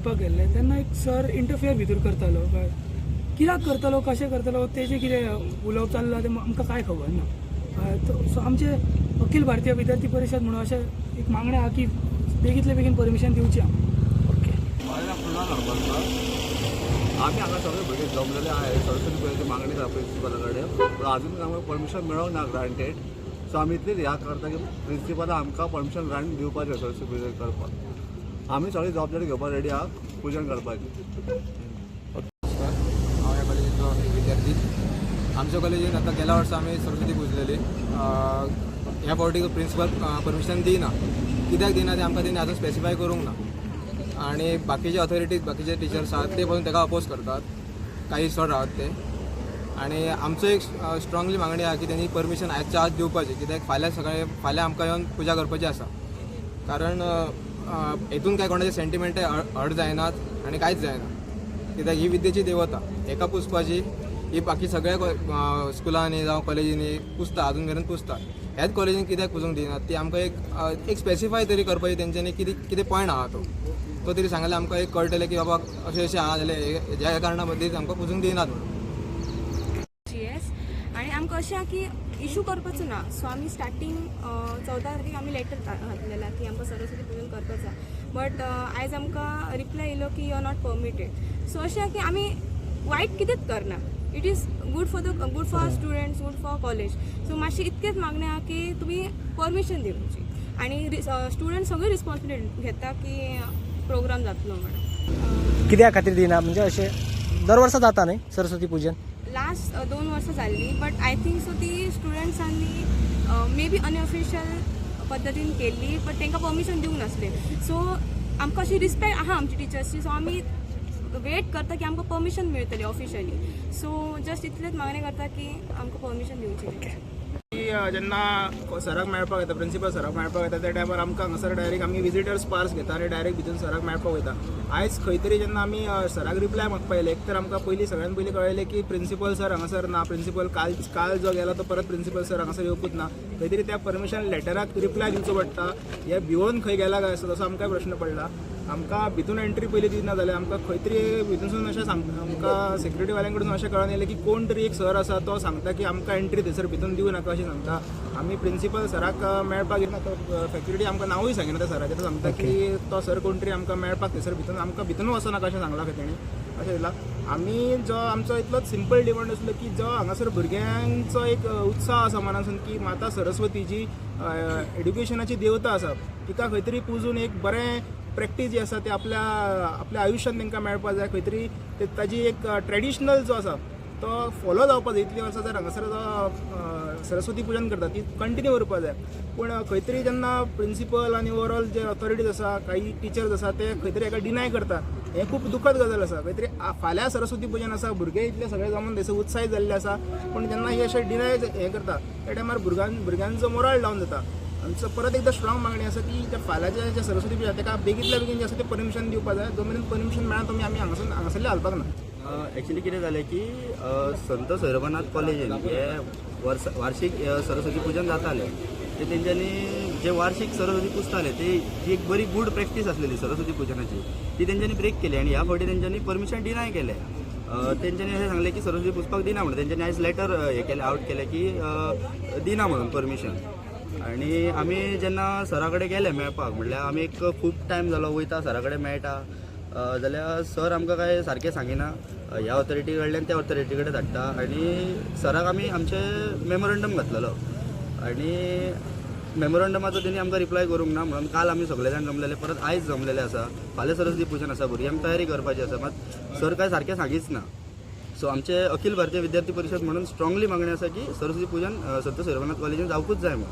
दिवपाक गेल्ले तेन्ना एक सर इंटरफियर भितर करतालो. कळ्ळें, कित्याक करतालो, कशें करतालो, तेजें कितें उलोवप चल्लां तें आमकां कांय खबर ना. सो आमचे अखिल भारतीय विद्यार्थी परिशद म्हणून अशें एक मागणें आहा की बेगींतले बेगीन परमिशन दिवची आमकां. ओके. म्हाजें नांव कुणाल हरबलकर. आमी हांगा सगळे भुरगे जमलेले आहाय सरस्वती पुजाची मागणी करा प्रिंसिपला कडेन, पूण अजून आमकां परमिशन मेळोंक ना ग्रांटेड. सो आमी इतलीच ह्या करता की प्रिंसिपला आमकां परमिशन ग्रांट दिवपाचें सरस्वती पुजा करपाक. आमी सगळी जबाबदारी घेवपाक रेडी आहा पुजन करपाची. नमस्कार, हांव ह्या कॉलेजीचो एक विद्यार्थी. आमच्या कॉलेजीन आतां गेल्या वर्सा आमी सरस्वती पुजलेली. ह्या फावटी प्रिंसिपल परमिशन दिना. कित्याक दिना तें आमकां तेणी आजून स्पेसिफाय करूंक ना. आनी बाकीचे ऑथॉरिटीज, बाकीचे टिचर्स आहात ते पसून ताका अपोज करतात, काही सर आहात ते. आनी आमचो एक स्ट्रॉंगली मागणी आहा की तेणी परमिशन आजच्या आज दिवपाची, कित्याक फाल्यां सकाळी, फाल्यां आमकां येवन पुजा करपाची आसा. कारण हेतून काय कोणाचे सेंटिमेंट हर्ट जायनात आनी कांयच जायना, कित्याक ही विद्येची देवता, हेका पुजपाची. ही बाकी सगळ्या स्कुलांनी जावं कॉलेजींनी पुजता, अजून मेरेन पुजता. ह्याच कॉलेजीन कित्याक पुजूंक दिनात ती आमकां एक एक स्पेसिफाय तरी करपाची. तेंच्यांनी कितें कितें पॉयंट आहा तो तो तरी सांगल्यार आमकां एक कळटलें की बाबा अशें अशें आहा जाल्यार ह्या कारणा बद्दल आमकां पुजूंक दिनात म्हणून. जी एस आनी आमकां अशें आहा की इशू करपाचो ना. सो आमी स्टार्टींग 14 तारखेक आमी लेटर घातलेला की आमकां सरस्वती पुजन करपाचो आहा, बट आयज आमकां रिप्लाय येयलो की you are not permitted. So अशें आहा की आमी वायट कितेंच करना. It is good for the good for students, good for college. So मातशी इतकेच मागणें आहा की तुमी परमिशन दिवची आनी स्टुडंट सगळी रिस्पॉन्सिबिलिटी घेता की प्रोग्राम जातलो म्हणून. कित्या खातीर दिना? म्हणजे अशें दर वर्सा जाता न्ही सरस्वती पूजन? लास्ट 2 वर्सां जाल्ली, बट I think so ती स्टुडंट्सांनी मे बी अनऑफिशियल पद्दतीन केल्ली, बट तांकां परमिशन दिवंक नासलें. सो आमकां अशी रिस्पेक्ट आहा आमची टिचर्सची. सो आमी वेट करता की आमकां परमिशन मेळटली ऑफिशियली. सो जस्ट इतलेंच मागणें करता की आमकां परमिशन दिवची. की जेन्ना सराक मेळपाक येता, प्रिंसिपल सराक मेळपाक येता, त्या टायमार आमकां हांगासर डायरेक्ट आमी विजिटर्स पास घेता आनी डायरेक्ट भितून सराक मेळपाक वयता. आयज खंय तरी जेन्ना आमी सराक रिप्लाय मागपा येयले, एक तर आमकां पयलीं, सगळ्यान पयलीं कळयलें की प्रिंसिपल सर हांगासर ना. प्रिंसिपल काल काल जो गेला तो परत प्रिंसिपल सर हांगासर येवपूच ना. खंय तरी त्या परमिशन लेटराक रिप्लाय दिवचो पडटा. हे भिवोन खंय गेला काय असो तसो आमकां प्रश्न पडला. आमकां भितून एंट्री पयलीं दिना जाल्यार आमकां खंय तरी भितूनसून अशें सांग, आमकां सेक्युरिटी वाल्यां कडसून अशें कळोन येयलें की कोण तरी एक सर आसा, तो सांगता की आमकां एंट्री थंयसर भितून दिवं नाका अशें सांगता. आमी प्रिंसिपल सराक मेळपाक येना, तो फॅकल्टी आमकां नांवूय सांगिना त्या सराचें. तो सांगता की तो सर कोण तरी आमकां मेळपाक थंयसर भितून, आमकां भितून वचो नाका अशें सांगलां खंय तेणी, अशें दिलां. आमी जो आमचो इतलोच सिंपल डिमांड आसलो की जो हांगासर भुरग्यांचो एक उत्साह आसा मनासून की माता सरस्वती जी एड्युकेशनाची देवता आसा, तिका खंय तरी पुजून एक बरें प्रॅक्टीस जी आसा ती आपल्या आपल्या आयुश्यांत तांकां मेळपा जाय. खंय तरी ते ताजी एक ट्रेडिशनल जो आसा तो फॉलो जावपा जाय. इतलीं वर्सां जर हांगासर जो सरस्वती पुजन करता ती कंटिन्यू उरपा जाय. पूण खंय तरी जेन्ना प्रिंसिपल आनी ओवरऑल जे ऑथॉरिटीज आसा, काही टिचर्स आसा, ते खंय तरी हेका डिनाय करता, हें खूब दुखद गजाल आसा. खंय तरी फाल्यां सरस्वती पुजन आसा, भुरगे इतले सगळे जमून थंयसर उत्साहीत जाल्ले आसा, पूण जेन्ना हे अशें डिनाय हें करता त्या टायमार भुरग्यांचो मोराल डावन जाता. आमचो परत एकदा स्ट्रॉंग मागणी आसा की त्या फाल्यांचें जें सरस्वती पुजा ताका बेगींतल्या बेगीन जें आसा तें परमिशन दिवपा जाय. जो मेरेन परमिशन मेळना तुमी आमी हांगासून हांगासरले हालपाक ना. एक्चुली कितें जालें की संत सोयरोबानाथ कॉलेजीन हे वर्स वार्षीक सरस्वती पुजन जातालें, ते तेंच्यांनी जे वार्षीक सरस्वती पुजताले ते जी एक बरी गूड प्रॅक्टीस आसलेली सरस्वती पुजनाची, ती तेंच्यांनी ब्रेक केली आनी ह्या फावटी तेंच्यांनी परमिशन डिनाय केलें. तेंच्यांनी अशें सांगलें की सरस्वती पुजपाक दिना म्हणून. तेंच्यांनी आयज लेटर हे केलें, आवट केलें की दिना म्हणून परमिशन. आनी आमी जेन्ना सरा कडेन गेले मेळपाक, म्हणल्यार आमी एक खूब टायम जालो वयता, सरा कडेन मेळटा जाल्यार सर आमकां काय सारकें सांगिना. ह्या ऑथॉरिटी कडल्यान त्या ऑथॉरिटी कडेन धाडटा. आनी सराक आमी आमचें मेमोरंडम घातलेलो आनी मेमोरंडमाचो तेणी आमकां रिप्लाय करूंक ना म्हणून काल आमी सगळे जाण जमलेले, परत आयज जमलेले आसा. फाल्यां सरस्वती पुजन आसा, भुरग्यांक तयारी करपाची आसा, मात सर काय सारकें सांगीच ना. सो आमचे अखिल भारतीय विद्यार्थी परिशद म्हणून स्ट्रॉंगली मागणी आसा की सरस्वती पुजन संत सोयरोबानाथ कॉलेजीन जावकूच जाय म्हणून.